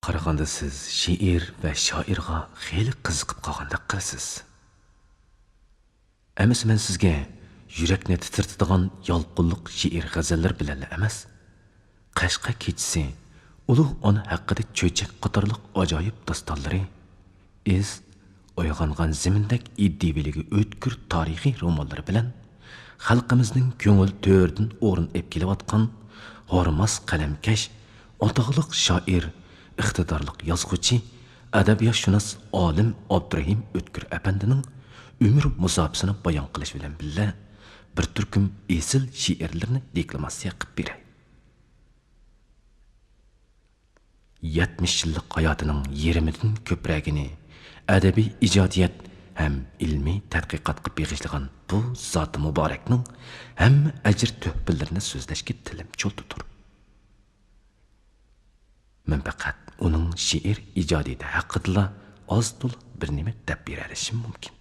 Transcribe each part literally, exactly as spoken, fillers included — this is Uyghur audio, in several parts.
قارىغاندا سىز شېئىر ۋە شائىرغا خېلى قىزىقىپ قالغاندەك قىلىسىز. ئەمىسە مەن سىزگە يۈرەكنى تىترىتىدىغان يالقۇنلۇق شېئىر غەزەللەر بىلەنلا ئەمەس، قەشقەر كېچىسى، ئۇلۇغ ئانا ھەققىدە چۆچەك قاتارلىق ئاجايىپ داستانلىرى، ئىز، ئويغانغان زېمىندەك ئىدىيىۋىلىكى ئۆتكۈر تارىخىي رومانلىرى بىلەن خەلقىمىزنىڭ كۆڭۈل تۆرىدىن ئورۇن ئېلىپ كېلىۋاتقان ھارماس قەلەمكەش، ئاتاقلىق شائىر، ئىقتىدارلىق يازغۇچى، ئەدەبىياتشۇناس ئالىم ئابدۇرېھىم ئۆتكۈر ئەپەندىنىڭ ئۆمۈر مۇساپىسىنى بايان قىلىش بىلەن بىللە، بىر تۈركۈم ئېسىل شېئىرلىرىنى دېكلاماتسىيە قىلىپ بېرەي. يەتمىش يىللىق ھاياتىنىڭ يېرىمىدىن كۆپرەكىنى ئەدەبىي ئىجادىيەت ھەم ئىلمىي تەتقىقاتقا بېغىشلىغان بۇ زاتى مۇبارەكنىڭ ھەممە ئەجىر تۆھپىلىرىنى سۆزلەشكە تىلىم چولتىدۇر. مەن پەقەت ئۇنىڭ شېئىر ئىجادىيىتى ھەققىدىلا ئاز تولا بىر نېمە دەپ بېرەلىشىم مۇمكىن.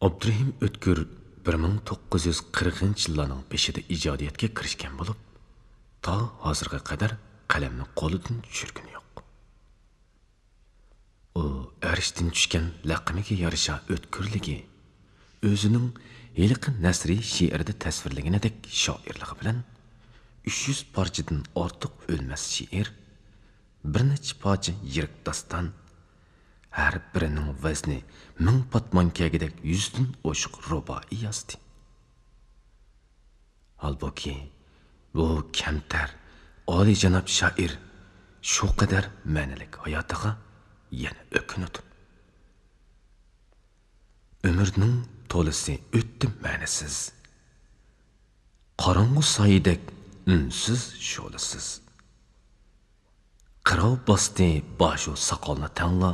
ئابدۇرېھىم ئۆتكۈر بىر مىڭ توققۇز يۈز قىرىقىنچى يىللارنىڭ بېشىدا ئىجادىيەتكە كىرىشكەن بولۇپ، تا ھازىرغا قەدەر قەلەمنى قولىدىن چۈشۈرگىنى يوق. ئۇ ئەرشتىن چۈشكەن لەقىمىگە يارىشا ئۆتكۈرلۈكى، ئۆزىنىڭ ھېلىقى نەسرىي شېئىرىدا تەسۋىرلىگىنىدەك شائىرلىقى بىلەن ئۈچ يۈز پارچىدىن ئارتۇق ئۆلمەس شېئىر، بىر نەچچە پارچە يىرىك داستان، ھەر بىرىنىڭ ۋەزنى مىڭ پاتمان كەگىدەك يۈزدىن ئوشۇق رۇبائىي يازدى. ھالبۇكى، بۇ كەمتەر، ئالىيجاناب شائىر شۇ قەدەر مەنىلىك ھاياتىغا يەنە ئۆكۈنىدۇ. ئۆمۈرنىڭ تولىسى ئۆتتى مەنىسىز. قاراڭغۇ سايىدەك ئۈنسىز، شولىسىز. قىرىپ باستى باشۇ ساقالنى تەڭلا.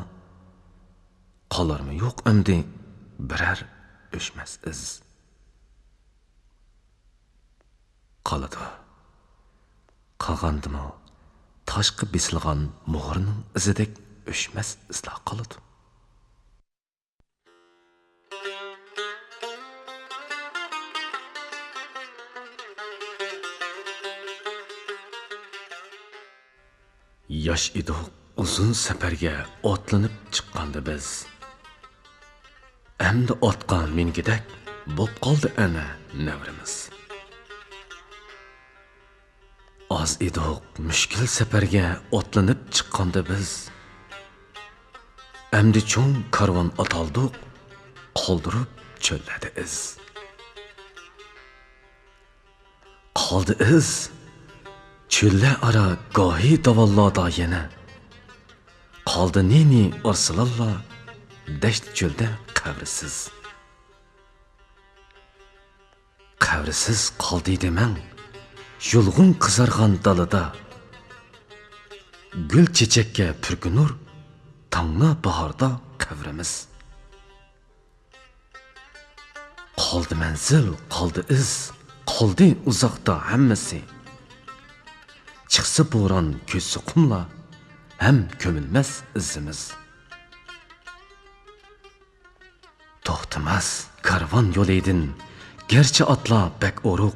قالارمۇ يوق ئەمدى بىرەر ئۆچمەس ئىز. قالىدۇ. قالغاندىمۇ تاشقا بېسىلغان مۇھۇرنىڭ ئىزىدەك ئۆچمەس ئىزلا قالىدۇ. ياش ئىدۇق، ئۇزۇن سەپەرگە ئاتلىنىپ چىققاندا بىز. ئەمدى ئاتقا مىنگۈدەك بوپ قالدى ئەنە نەۋرىمىز. ئاز ئىدۇق، مۈشكۈل سەپەرگە ئاتلىنىپ چىققاندا بىز. ئەمدى چوڭ كارۋان ئاتالدۇق، قالدۇرۇپ چۆللەردە ئىز. قالدى ئىز، چۆللەر ئارا گاھى داۋانلاردا يەنە. قالدى نى-نى ئارسلانلار، دەشت-چۆلدە قەبرىسىز. قەبرىسىز قالدى دېمەڭ، يۇلغۇن قىزارغان دالىدا. گۈل چېچەككە پۈركىنۇر، تاڭلا باھاردا قەبرىمىز. قالدى مەنزىل، قالدى ئىز، قالدى ئۇزاقتا ھەممىسى. چىقسا بوران، كۆچسە قۇملار، ھەم كۆمۈلمەس ئىزىمىز. توختىماس كارۋان يولىدىن، گەرچە ئاتلار بەك ئورۇق.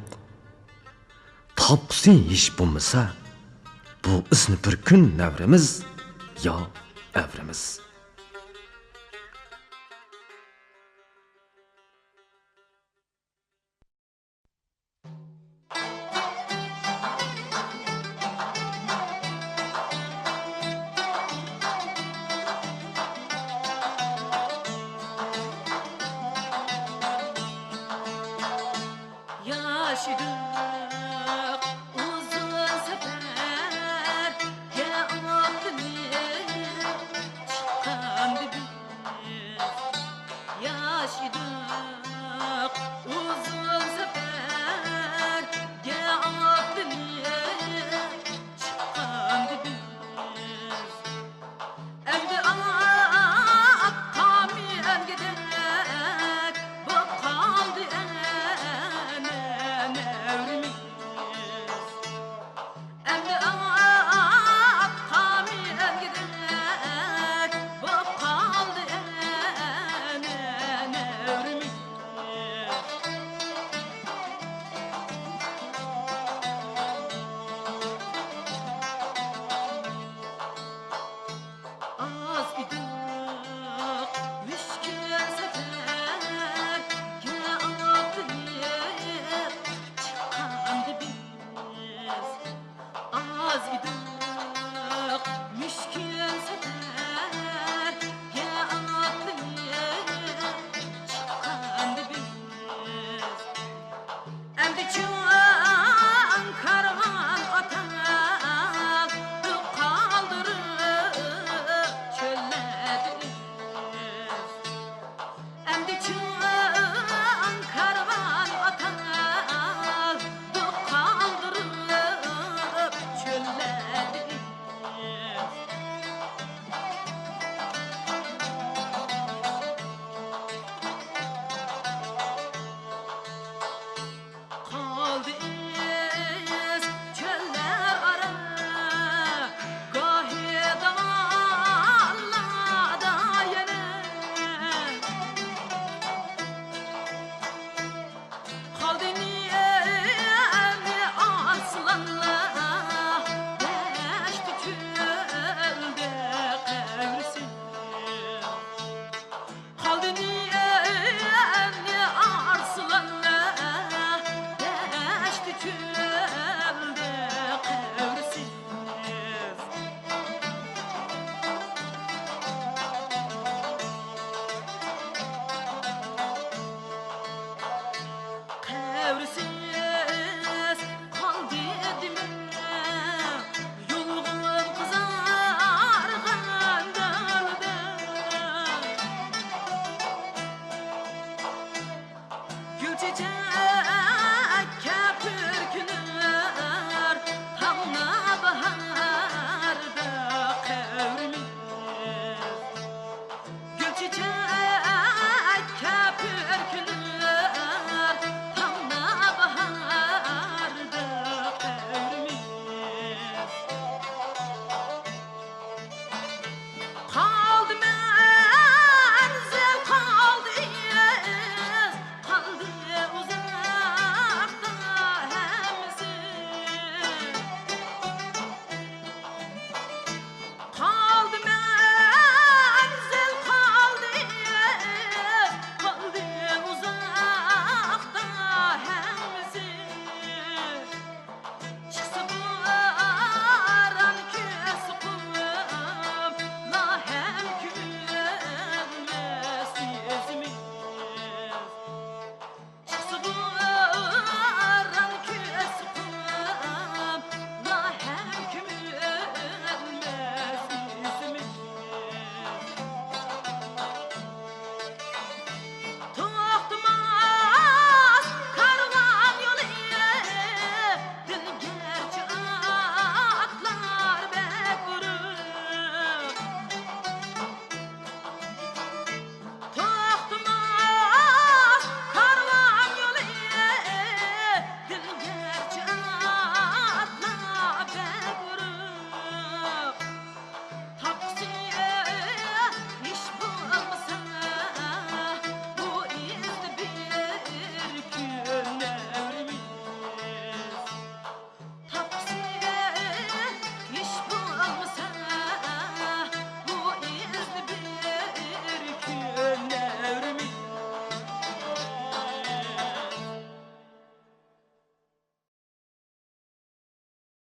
تاپقۇسى ھېچ بولمىسا، بۇ ئىزنى بىر كۈن نەۋرىمىز يا ئەۋرىمىز. ياش ئىدىم،